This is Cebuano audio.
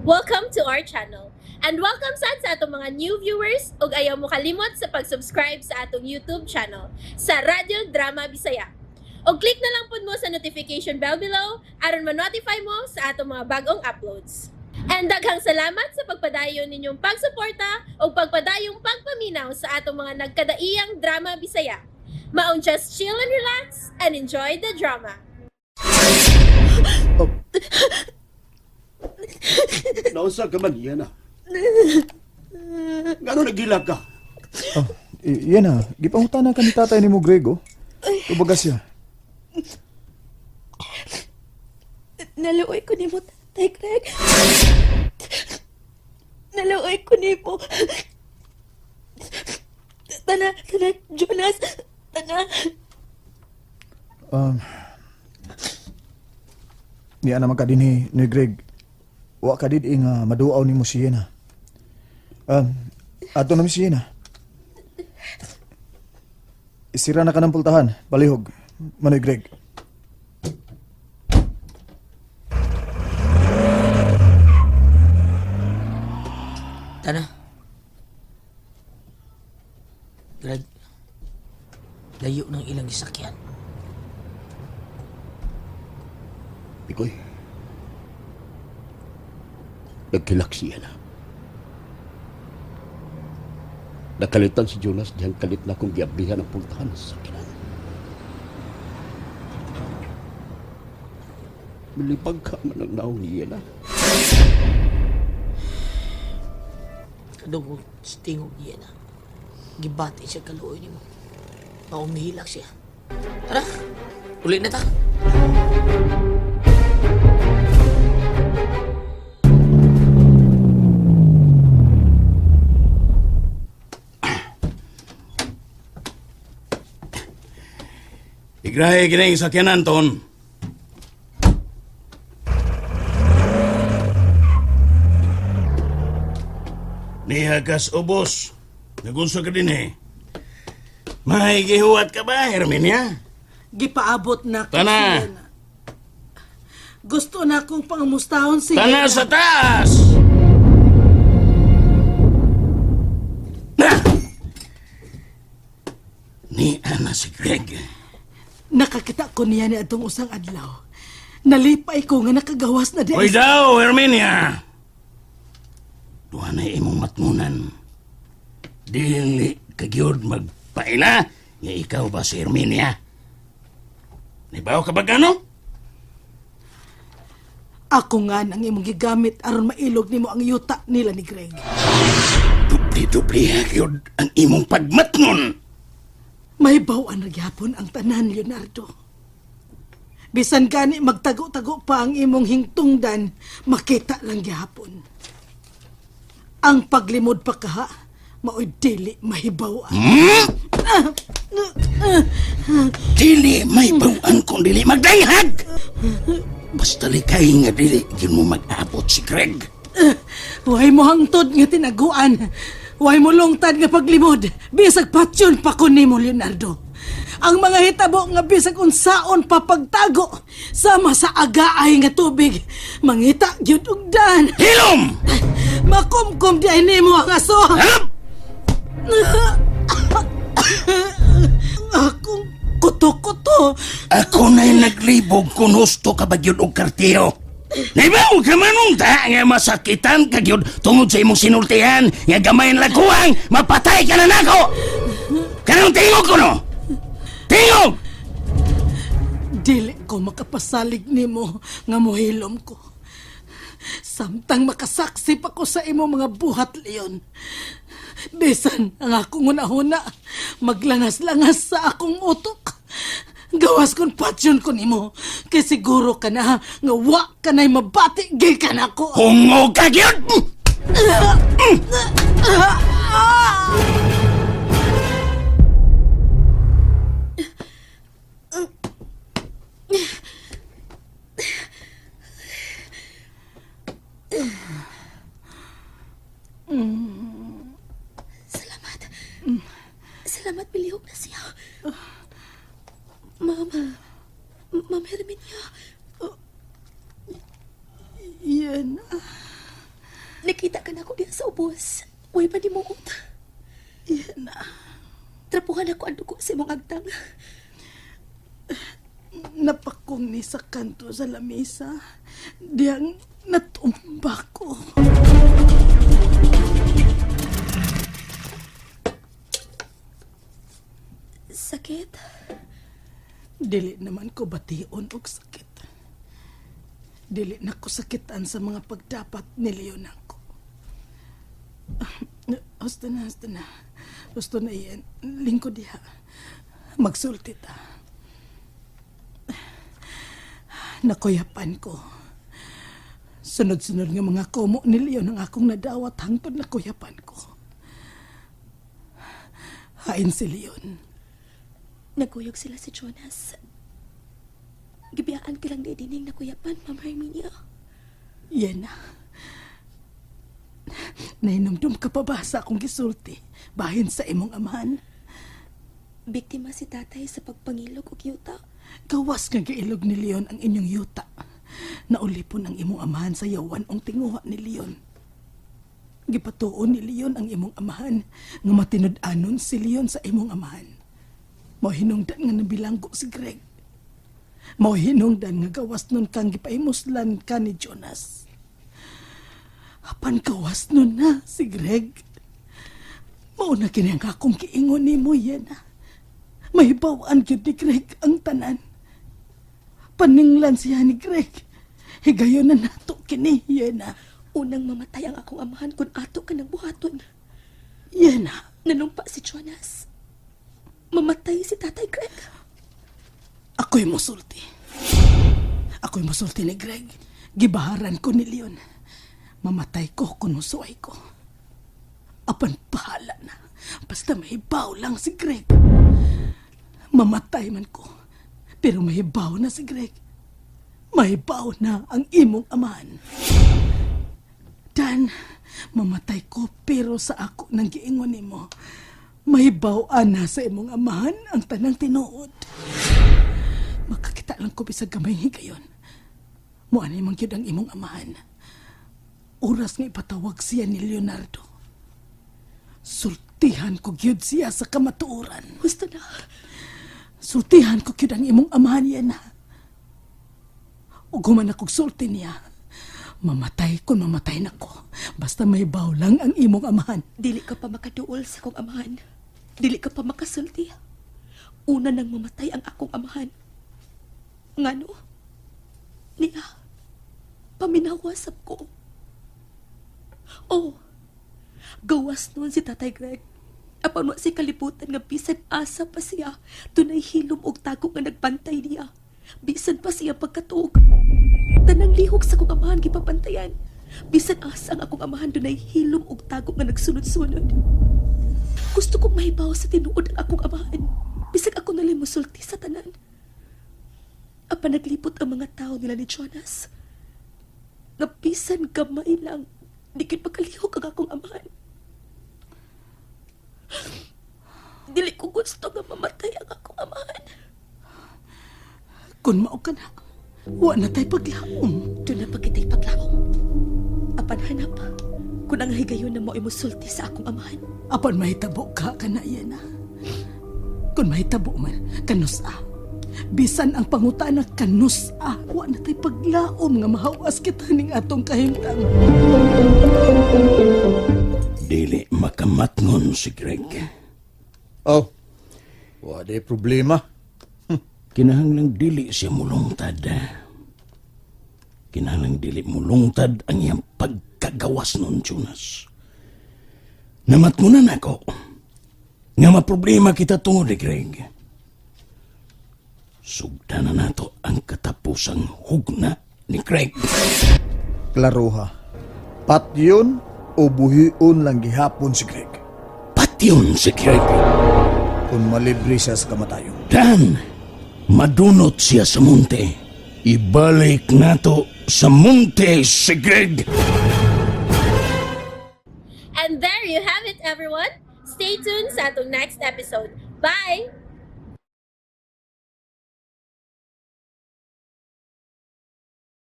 Welcome to our channel. And welcome sad sa atong mga new viewers ug ayaw mo kalimot sa pag-subscribe sa atong YouTube channel sa Radyo Drama Bisaya. Og click na lang pud mo sa notification bell below aron ma-notify mo sa atong mga bagong uploads. And daghang salamat sa pagpadayon ninyong pagsuporta ug pagpadayong pagpaminaw sa atong mga nagkadaiyang drama Bisaya. Maong just chill and relax and enjoy the drama. Oh. Naunsa ka man yan ah. Ngano naghilag ka? Oh, yan na. Gipangutana ka ni tatay ni mo, Grego. Tubaga siya. Naluoy ko nimo, Tatay Greg. Naluoy ko nimo. Tana, tana, Jonas. Tana. Niya naman ka din ni Greg. Wa ka din nga maduaw ni mo siya na. Ato na mi siya na. Isira na ka ng pultahan. Palihog. Manoy Greg. Tana. Greg. Layo ng ilang isakyan. Pikoy. Nagkilak siya na. Nakalitan si Jonas diyang kalit na kung giablihan ang pultahan sa sakinan. Milipag ka man ang naong niya na. Kadungog sa tingog niya na. Gibati siya kaluoy nimo. Maumihilak siya. Tara, uli na ta. Igrahe kini ang sakyanan, Ton. Nihagas ubos. Nagunsa ka din eh. May gihuwat ka ba, Herminia? Gipaabot na ko Tana. siya na. Gusto na akong pangamustahon si Tana Yena. sa taas! Na! Ni Ana si Greg. Nakakita ko niya ni atong usang adlaw. Nalipay ko nga nakagawas na di. Hoy daw, Herminia! Duha na imong matmunan. Dili ka gyud magpaila nga ikaw ba si Herminia? Nibaw ka ba gano? Ako nga nang imong gigamit aron mailog nimo ang yuta nila ni Greg. Dubli-dubli ha gyud ang imong pagmatngon. May bawaan na gyapon ang tanan, Leonardo. Bisan gani magtago-tago pa ang imong hingtungdan, makita lang gyapon. Ang paglimod pa kaha, maoy dili mahibaw-an. Dili may bawaan kung dili magdanghag. Basta likay nga dili gyud mo mag-abot si Greg. Way mo hangtod nga tinaguan. Way mo lungtad nga paglimod. Bisag patyon pa ko nimo, Leonardo. Ang mga hitabo nga bisag unsaon pa pagtago sama sa agaay nga tubig. Mangita gyud og dan. Hilom! Makumkum di ay nimo ang aso. Halap! Akong kuto-kuto. Ako na'y naglibog kung husto ka ba gyud og kartero. Naibaw ka man unta nga masakitan ka gyud tungod sa imong sinultihan nga gamay ang laguang mapatay ka na nako. Kanang tingog ko no? Tingog! Dili ko makapasalig nimo nga mohilom ko. Samtang makasaksi pa ko sa imo mga buhat, Leon. Bisan ang akong hunahuna, maglangas-langas sa akong utok. Gawas kon patyon ko nimo, kay siguro ka na nga wa ka na'y mabati gikan ako. Hungog ka gyud! Salamat. Salamat, bilihog na siya. Ma'am. Ma'am Herminia. Yan. Nakita ka na ako diha sa ubos. Uy, pa ni mo. Yan na. Trapuhan ako ang dugo sa imong agtang. Napakong ni sa kanto sa lamesa. Diyang natumba ko. Sakit? Dili naman ko bation og sakit. Dili na ko sakitan sa mga pagdapat ni Leon ako. Husto na, husto na. Husto na iyan. Lingkod diha. Magsulti ta. Nakuyapan ko. Sunod-sunod nga mga komo ni Leon ang akong nadawat hangtod nakuyapan ko. Hain si Leon. Naguyog sila si Jonas. Gibiyaan ka lang dining nakuyapan, Ma'am Herminia. Yan na. Nahinumdum ka pa ba sa akong gisulti? Bahin sa imong amahan? Biktima si tatay sa pagpangilog og yuta. Gawas nga giilog ni Leon ang inyong yuta. Naulipon ang imong amahan sa yawan ang tinguha ni Leon. Gipatuon ni Leon ang imong amahan nga matinud-anon si Leon sa imong amahan. Mao hinungdan nga nabilanggo si Greg. Mao hinungdan nga gawas nun kang gipahimuslan ka ni Jonas. Apan gawas nun na si Greg. Mao na kini ang akong giingon nimo yan. Mahibaw-an gyud ni Greg ang tanan. Paninglan siya ni Greg. Higayon na nato kini, Yena. Unang mamatay ang akong amahan kung ato ka ng buhaton. Yena, Nanumpa si Jonas. Mamatay si Tatay Greg. ako'y musulti. Ako'y musulti ni Greg. Gibaharan ko ni Leon. Mamatay ko kung musuway ko. Apan bahala na. Basta mahibaw lang si Greg. Mamatay man ko. Pero mahibaw na si Greg. Mahibaw na ang imong amahan. Dan, mamatay ko pero sa ako nang giingon nimo. Mahibaw ana sa imong amahan ang tanang tinuod. Makakita lang ko bisag gamay higayon. Mo ani man gyud ang imong amahan. Oras nga ipatawag siya ni Leonardo. Sultihan ko gyud siya sa kamatuoran. Gusto na. Sultihan ko gyud ang imong amahan niya na. Ug human akong sulti niya. Mamatay kon mamatay nako. Basta may lang ang imong amahan. Dili ka pa makaduol sa akong amahan. Dili ka pa makasulti. Una nang mamatay ang akong amahan. Ngano? Niya, paminawasap ko. Oh, gawas noon si Tatay Greg. Apan wa si kalibutan nga bisan asa pa siya, tunay hilom og tago nga nagbantay niya. Bisan pa siya pagkatuog. Tanang lihok sa akong amahan gipapantayan. Bisan asa ang akong amahan dunay hilom og tago nga nagsunod-sunod. Gusto kong mahibaw sa tinuod ang akong amahan. Bisag ako nalay musulti sa tanan. Apan naglipot ang mga tao nila ni Jonas. Nga bisan gamay lang, di gyud makalihok ang akong amahan. Dili ko gusto nga mamatay ang akong amahan. Kun mao ka na, wa na tay paglaom. Doon na pagkita'y paglaom. Apan hanap, kung ang higayon na mo ay musulti sa akong amahan. Apan mahitabo ka kana yan ah. Kung mahitabo man, kanus-a. Bisan ang pangutana kanus-a, wa na tay paglaom nga mahawas kita ning atong kahimtang. Dili makamatngon si Greg. Oh, wa day problema. Kinahanglang dili siya mulungtad. Kinahanglang dili mulungtad ang iyang pagkagawas nun, Jonas. Namatngunan ako nga maproblema kita tungod ni Greg. Sugdan na nato ang katapusang hugna ni Greg. Klaroha. Patyon o buhion lang gihapon si Greg. Patyon si Greg. Kung malibre siya sa kamatayon. Dan, madunot siya sa munte. Ibalik nato sa munte si Greg. And there you have it, everyone. Stay tuned sa atong next episode. Bye!